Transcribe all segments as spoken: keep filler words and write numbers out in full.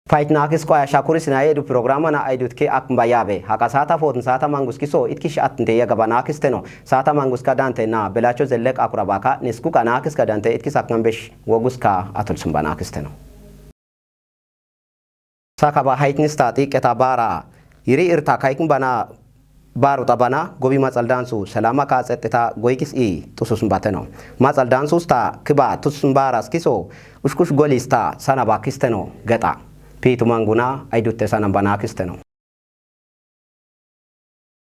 Fayit naakis kwaya shakuri sina yeedu programa na aidut ke akmba yabe. Haka saata footun saata mangus kiso itkish attinte yagaba naakis teno. Saata mangus ka dante na belacho zellek akuraba ka nisku ka naakis ka dante itkis akngambesh wogus ka atul sumba naakis teno. Sakaba haitnista xiqeta bara yiri irta kaikin bana baru tabana gobi matsaldansu salama ka tsetteta goikis i tusus mbateno. Matsaldansu sta kiba tusus mbaras kiso ushkush golista sanaba kisteno geta. Pitu manguna aidutte sanambana kisteno.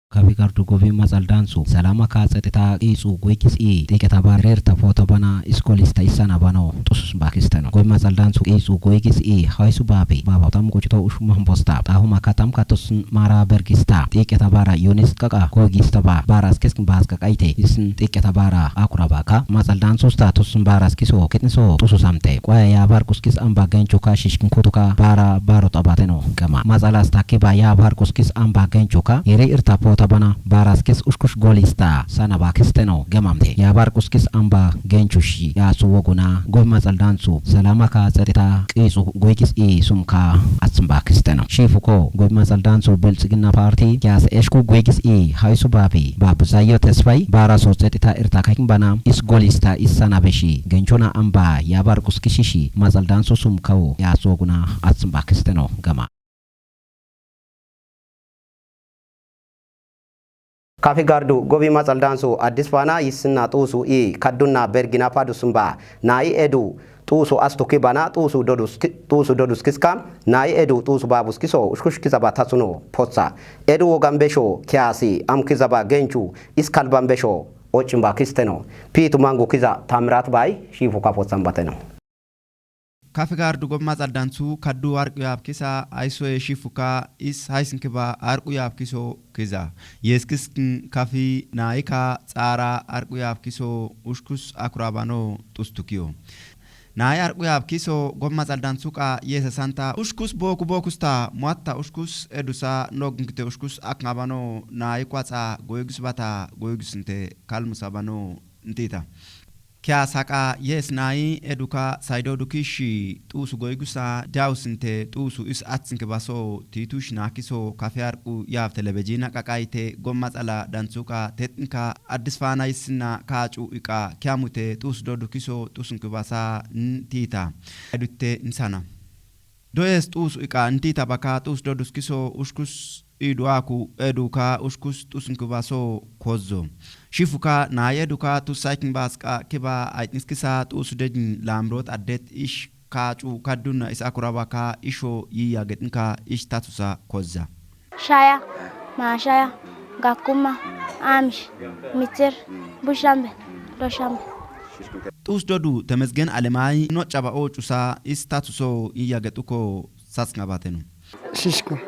Kafi gardu gobi matsaldansu salama ka tsetteta isu goikis i xiqeta bara irta fota bana iskolista isanabano tusus mbakisteno. Gobi matsaldansu isu goikis i haisu babi baba tam gochito ushma mbosta tahuma katam katus mara bergista xiqeta bara yunis kaka goigista ba baras kiskin bas kakaite isin xiqeta bara akuraba ka matsaldansu sta tusun baras kiso kitniso tusu samte kwaya ya bar kuskis amba genchu ka shishkin kutu ka bara baru tabateno gama matsalas ta kiba ya bar kuskis amba genchu ka yiri irta fota bana baras kis ushkush golista sanaba kisteno gamamte ya bar kuskis amba genchu shi ya su woguna gobi matsaldansu salama ka tsetteta kisu goikis i sumka atsimba kisteno. Shifu ko gobi matsaldansu biltsigina parti kias eshku goikis i haisu babi babu zayo tesfai bara so tsetteta irta kaikin bana is golista is sanabeshi genchuna amba ya bar kuskishishi matsaldansu sumkao ya su woguna atsimba kisteno gama. Kafi gardu gobi matsaldansu addis fana yissinna tuusu i kaddunna bergina fadu sumba na i edu tuusu astu kibana tuusu dodus kiska na i edu tuusu babus kiso ushkush kizaba tasuno potsa edu wogambesho kiasi am kizaba genchu is kalbambesho ocimba kisteno. Pitu mangu kiza tamirat bai shifu ka potsa mbateno. Kafi gardu gobi matsaldansu kaddu arqu yab kisa aisoye shifu ka is haisin kiba arqu yab kiso kiza yes kiskin kafi na ika tsara arqu yab kiso ushkus akurabano tustukiyo na i arqu yab kiso gobi matsaldansu ka yese santa ushkus boku bokusta mwatta ushkus edusa noginkite ushkus akngabano na i kwatsa goygus bata goygus nte kalmusabano ntita. Kias haka yes na i eduka saido dukishi tuusu goigusa dausinte tuusu is atsinke baso titushi nakiso kafi arqu yaf telebejina kakaite gobi matsala dansuka tetnika addis fana isinna kacu ika kiamute tuusu do dukiso tuusunke basa ntita. Edutte nsana. Do yes tuusu ika ntita baka tuusu do duskiso ushkus iduaku eduka ushkus tuusunke baso kozo. Shifu ka na i eduka tuusu saikin baska kiba aitniskisa tuusu dejin lamrot addet ish kacu kadduna is akuraba ka isho yiya getnika ish tatusa koza. Shaya, mashaya, gakuma, amish, mitir, bushambe, doshambe. Tuusu dodu temezgen alemai no caba ocusa is tatuso yiya getuko sasnga batenu. Shishku.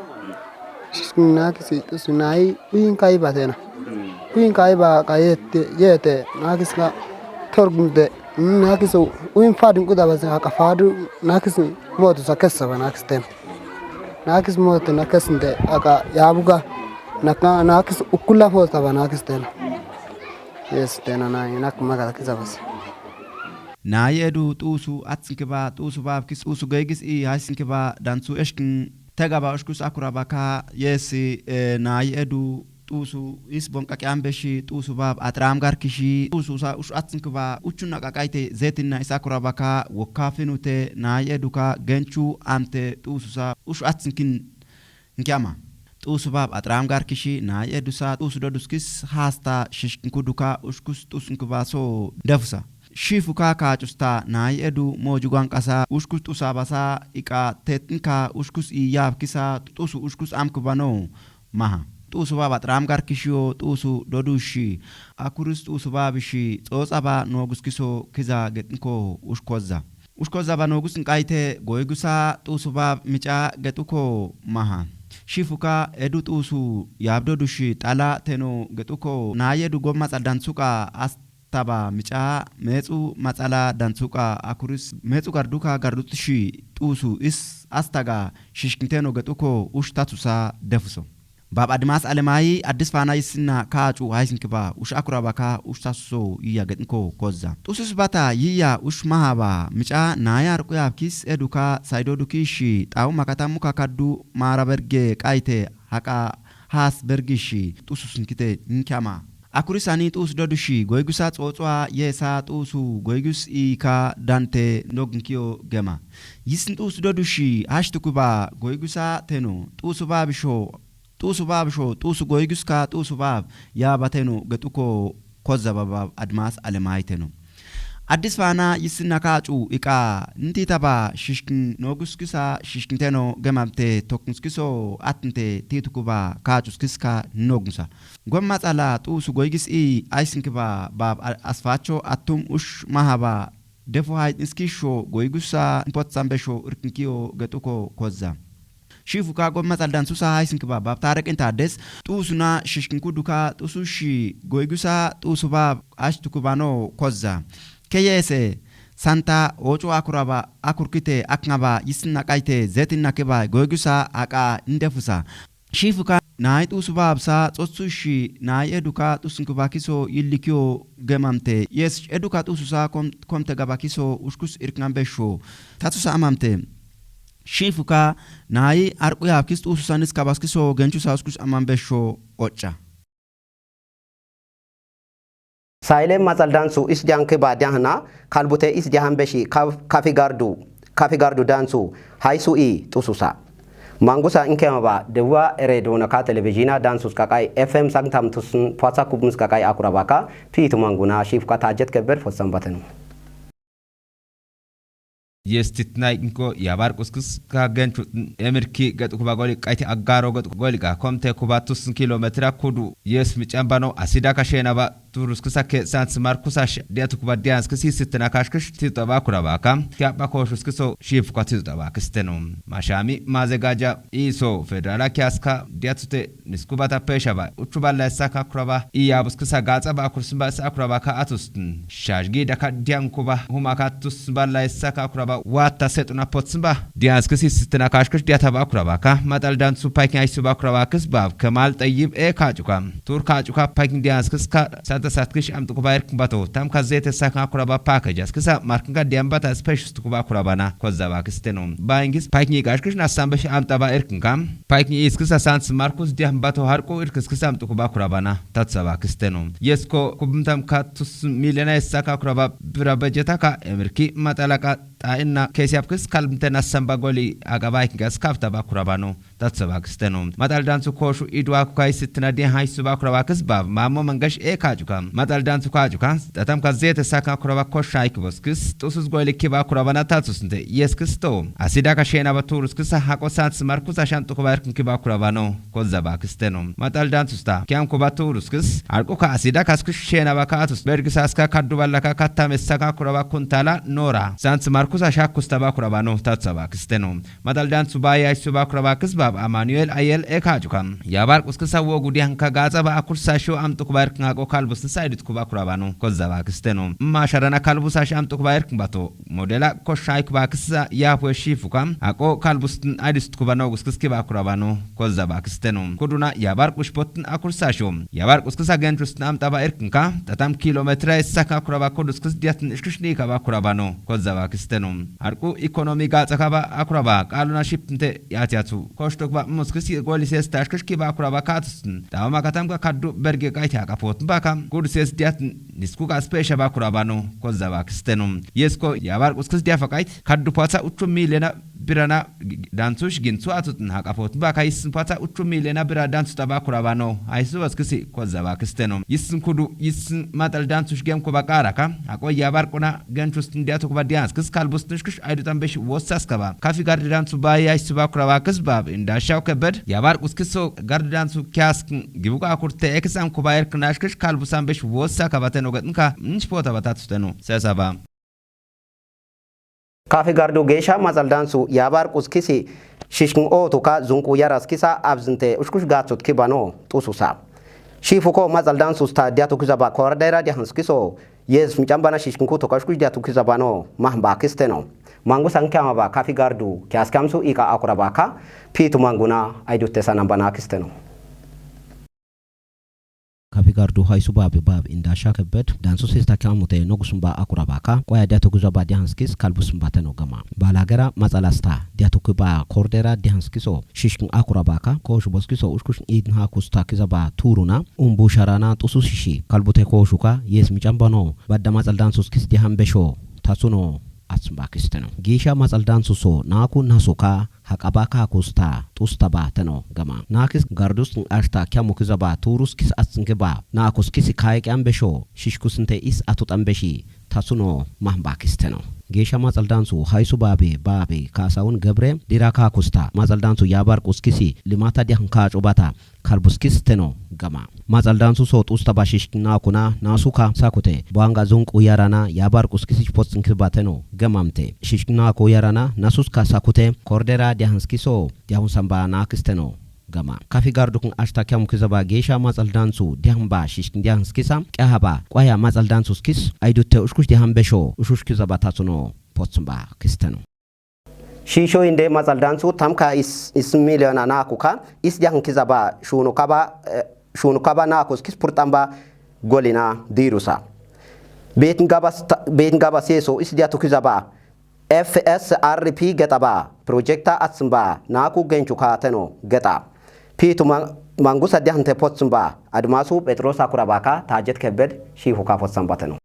Shishku na kisi tusu na i uyin ka iba tena. Uyin ka iba ka yete yete na kisi ka torgum de na kisi uyin fadin kuda ba ka fadu na kisi moto sa kessa ba na kisi tena. Na kisi moto na kisi de aka yabuga na ka na kisi ukula fota ba na kisi tena. Yes tena na na kuma ka kisa basi. Na i edu tuusu atsinke ba tuusu ba kis tuusu goigis i haisinke ba dansu eshkin tega ba ushkus akuraba ka yesi na i edu tuusu is bonka kiambeshi tuusu ba atram garkishi tuusu sa ush atsinke ba uchuna kakaite zetinna is akuraba ka wokafinute na i edu ka genchu amte tuusu sa ush atsinkin nkiama. Tuusu bab atram garkishi na i edusa tuusu doduskis hasta shishkinkuduka ushkus tuusunkubaso defusa. Shifu ka kacusta na i edu mojugan kasa ushkus tuusu abasa ika tetnika ushkus i yabkisa tuusu ushkus amkubano maha. Tuusu bab atram garkishiyo tuusu dodushi akuris tuusu babishi tsotsa ba noguskiso kiza getniko ushkoza. Ushkoza ba nogus nkaite goigusa tuusu ba mica getuko maha. Shifuka edu tuusu yabdo dushi tala teno getuko na yedu gomma tsaldansuka astaba mica metsu matsala dansuka akuris metsu garduka gardutushi tuusu is astaga shishkinteno getuko ush tatusa defuso. Bab Admas Alemayi Addis Faana yisinna kaacu haisinkiba ush akuraba ka ush tasuso yiya getnko kozza. Tusus bata yiya ush mahaba mica naya arquyabkis eduka saido dukishi tau makata muka kaddu mara berge qaite haqa has bergishi tusus nkite nkama. Akuri sani tuus dodushi goigusa tsotsoa yesa tuusu goigus ika dante nognkiyo gema. Yisin tuus dodushi hash tukuba goigusa teno tuusu babisho tuusu babisho tuusu goiguska tuusu bab yaba teno getuko kozza baba Admas Alemayi teno. Addis Faana yisinna kaacu iqa nti taba shishkin noguskisa shishkin teno gemamte toknskiso atnte titukuba kaacuskiska nognusa. Gomma tsala tuusu goigis i aisinkiba bab asfacho atum ush mahaba defu haitniskisho goigusa npotsa mbesho irkinkiyo getuko kozza. Shifu ka gomma tsaldan susa haisinkiba bab tareqin tades tuusuna shishkin kuduka tuusu shi goigusa tuusu bab ash tukubano kozza. Keyese santa oco akuraba akurkite akngaba yisinna qaite zetinna kiba goigusa aqa ndefusa. Shifu ka nai tuusu babsa tsotsu shi nai eduka tuusu nkuba kiso yillikiyo gemamte yes eduka tuususa kom komte gaba kiso ushkus irkngan besho. Tatusa amamte. Shifu ka nai arquyabkis tuususa niskabaskiso gencusa ushkus amam besho oca. Saile matsal dansu is diankiba dianhna kalbute is diahan beshi kaf kafi gardu kafi gardu dansu haisu i tususa. Mangusa nkema ba dewa ere dona ka televizina dansus kakai F M sangtam tusun pwatsa kubmus kakai akuraba ka pitu manguna shifu ka tajet keber fosam batenu. Yestit nai nko yabar kuskus ka gencu emirki gatu kuba goli kaiti agaro gatu goli ka komte kuba tusun kilometra kudu yes mi cambano asida ka shena ba turus kusa ke Santi Markus ash diatu kuba dians kusi sitina kashkish tito ba kura ba ka kia ba koshus kuso shifu kwa tito ba kisteno. Mashami maze gaja iso federala kiaska diatu te niskuba ta pesha ba utuba la saka kura ba iya bus kusa gatsa ba kursimba sa kura ba ka atustin. Shajgi da ka dian kuba huma ka tusba la saka kura ba wata setuna potsba. Dians kusi sitina kashkish diata ba kura ba ka matal dan su paikin aisu ba kura ba kis ba Kemal Tayyib e ka juka. Tur ka juka paikin dians kis ka sata satkish am tukuba irkin bato tam ka zete saka kura ba package as kisa markin ka dian bata special tukuba kura ba na kozza ba kisteno. Ba ingis paikin kashkish na sambe shi am taba irkin kam. Paikin is kisa Santi Markus dian bato har ko irkis kisa am tukuba kura ba na. Tatsa ba kisteno. Yes ko kubumtam ka tus milena saka kura ba bira bajeta ka emirki matala ka ta inna kesi apkis kalbte na samba goli aga ba ikingas kafta ba kura ba no. Tatsa ba kisteno. Matal dansu koshu idwa ku kai sitina di haisu ba kura ba kis ba mamo mangash e ka juka. Matal dansu ka juka. Tatam ka zete saka kura ba kosha ikibos kis tusus goli ki ba kura ba na tatsus nte. Yes kisto. Asida ka shena ba turus kisa hako Santi Markus ashan tukuba irkin ki ba kura ba no. Kozza ba kisteno. Matal dansus ta kian kuba turus kis alko ka asida kas kis shena ba ka atus bergi saska kaddu balla ka katta messa ka kura ba kuntala nora Santi Markus asha kusta ba kura ba no tatsa ba kisteno. Matal dansu ba ya isu ba kura ba kis ba Emmanuel Ayel e ka juka. Yabar kus kisa wogu di hanka gaza ba akur sasho am tukuba irkin ako kalbus saidit kuba kura ba no kozza ba kisteno. Ma sharana kalbus ash am tukuba irkin bato. Modela ko shai kuba kisa ya pwe shifu ka ako kalbus tin adis kuba no gus kis kiba kura ba no. Kozza ba kisteno. Kuduna yabar kush potin akur sasho. Yabar kus kisa gentrus nam taba irkin ka tatam kilometra saka kura ba kudus kis diatin ishkish ni ka ba kura ba no. Kozza ba kisteno. Arku economy ga tsaka ba akura ba kaluna ship nte yati atu. Kosh tok ba mus kis goli ses tash kish kiba kura ba katus. Tama makatam ka kaddu berge kaita ka pot ba kam. Kudu ses diatin nisku ka special ba kura ba no. Kozza ba kisteno. Yes ko yabar kus kis dia fakait. Kaddu pwatsa uchu milena birana dansush gin su atut na haka pot ba ka yisin pata uchu milena bira dansu ta ba kura ba no. Aisu bas kisi kozza ba kisteno. Yisin kudu yisin matal dansush gen kuba kara ka. Ako yabar kuna gen chustin diatu kuba dians kis kalbus tush kish aidu tambesh wosas kaba. Kafi gardi dansu ba ya isu ba kura ba kis ba inda shau ke bed. Yabar kus kiso gardi dansu kias gibuka kurte ekisam kuba erknash kish kalbus ambesh wosa kaba teno gatnka. Nch pota batatu teno. Sesa ba. Kafi gardu gesha matsal dansu yabar kus kisi shishkin otu ka zunku yaras kisa abzinte ushkush gatsut kibano tususa. Shifu ko matsal dansu sta diatu kisa ba kordera di hans kiso yes mchamba na shishkin kuto ka ushkush diatu kisa bano mahamba kisteno. Mangu sang kiama ba kafi gardu kias kamsu ika akura ba ka pitu manguna aidu tesa nambana kisteno. Kafi gardu haisu babi bab inda shakebed dansu sista kiamute nogu sumba akuraba ka kwaya diatu guzaba dihanskis kalbu sumba teno gama. Balagera matsalasta diatu kiba kordera dihanskiso shishkin akuraba ka koshu boskiso ushkush idin ha kusta kizaba turuna umbu sharana tusu shishi kalbute koshu ka yes micambano badda matsal dansu skis dihanbesho tasuno atsumba kisteno. Gisha matsal dansu so naku nasuka hakaba ka kusta tusta ba teno gama. Nakis gardus kin ashta kiamu kizaba turus kis atsingiba nakus kisi kai kiambesho shishkusinte is atut ambeshi tasuno mahmba kisteno. Gesha matsal dansu haisu babi babi kasaun gebre dira ka kusta matsal dansu yabar kuskisi limata dihan ka cubata kalbus kisteno gama. Matsal dansu so tusta ba shishkin nakuna nasuka sakute buanga zunku yarana yabar kuskisi potsin kibateno gamamte shishkin naku yarana nasuska sakute kordera dihanskiso dihun samba nakisteno gama. Kafi gardukun ashta kiamu kizaba gesha matsal dansu dihanba shishkin dihanskisa kiahaba kwaya matsal dansu skis aidutte ushkush dihanbesho ushush kizaba tasuno potsumba kisteno. Shisho inde matsal dansu tamka is, is miliona nakuka is dihan kizaba shunu kaba eh, shunu kaba nakus kis purtamba golina dirusa. Betin gaba sta- betin gaba seso is diatu kizaba F S R P geta ba projekta atsimba naku gencu ka teno geta. Pitu ma- mangusa diahante potsumba admasu petrosa kuraba ka tajet kebed shihu ka potsamba teno.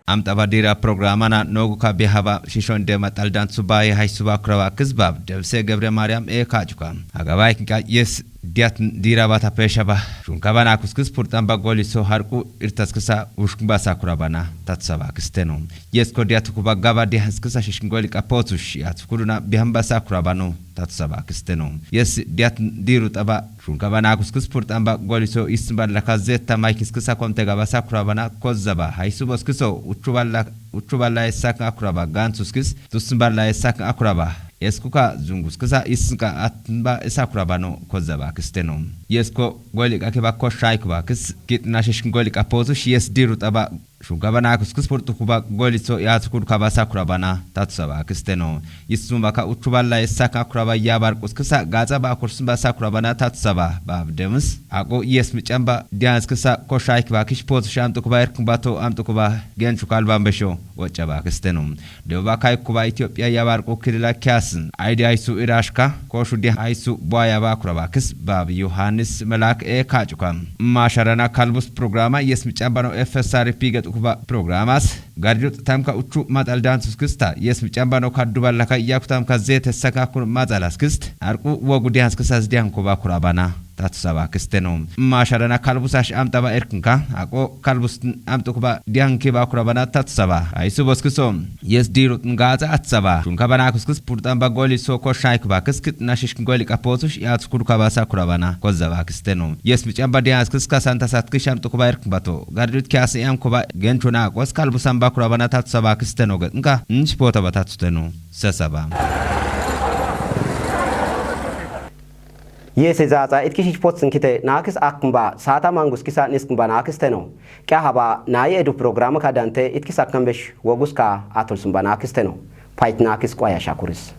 Amtaba dira programa na nogu ka bihaba shishon de matsal dansu ba ye haisuba kurawa kizbab debse gebre mariam e kajuka agaba ikinka yes diat dira bata pesha ba shunka bana kuskis purtamba goliso harku irtaskisa ushkumba sa kurabana tatsaba kisteno. Yes ko diat kuba gaba dihanskisa shishkin goli kapotush yat kuduna bihamba sa kurabano tatsaba kisteno. Yes diat diru taba shunka bana kuskis purtamba goliso ismba laka zeta maikiskisa komte gaba sa kurabana kozaba haisuba skiso uchubala uchubala esak akuraba gansuskis tusmbala esak akuraba eskuka zunguskisa isinka atmba esakurabano kozaba kisteno. Yes ko goli kake ba koshai kuba kis kitna shishkin goli kapotush yes diru taba shugaba na kuskis purtu kuba goli so ya tukuru kaba sakurabana tatusaba kisteno. Isumba ka utubala esak akuraba yabar kuskisa gaza ba kursumba sakurabana tatusaba ba demus ako yes michamba dianskisa koshai kuba kish potush amtukuba erkumbato amtukuba genchu kalbambesho wachaba kisteno. Deba kai kuba Ethiopia yabar ku kirila kiasin aidi aisu irashka koshu di aisu bwa yaba kuraba kis bab Yohanis Melak e kachuka. Masharana kalbus programa yes michambano F S R P get kuba programas garjut tamka uchu matal dansus kista yes michambano kadubal laka yakutamka zete saka kur matalas kist arku wogu dians kisas dian kuba kurabana. Tatusaba kisteno. Mashadana kalbus ash amtaba erkinka ako kalbus amtukuba dianki ba kurabana tatusaba aisu boskiso. Yes diru ngaza atsaba shunka bana kuskis purtamba goli so ko shai kuba kiskit na shishkin goli kapotush ya tukuru kaba sa kurabana kozaba kisteno. Yes michamba dian kiska santa satkish amtukuba erkinbato garidut kiasi yam kuba genchuna kos kalbus amba kurabana tatusaba kisteno get nka nchipota ba tatusteno. Sasaba. Yese zaza itkishish potsin kite nakis akmba sata mangus kisa niskmba nakis teno. Kya haba naye edu program ka dante itkis akmbesh wogus ka atul sumba nakis teno. Pait nakis kwaya shakuris.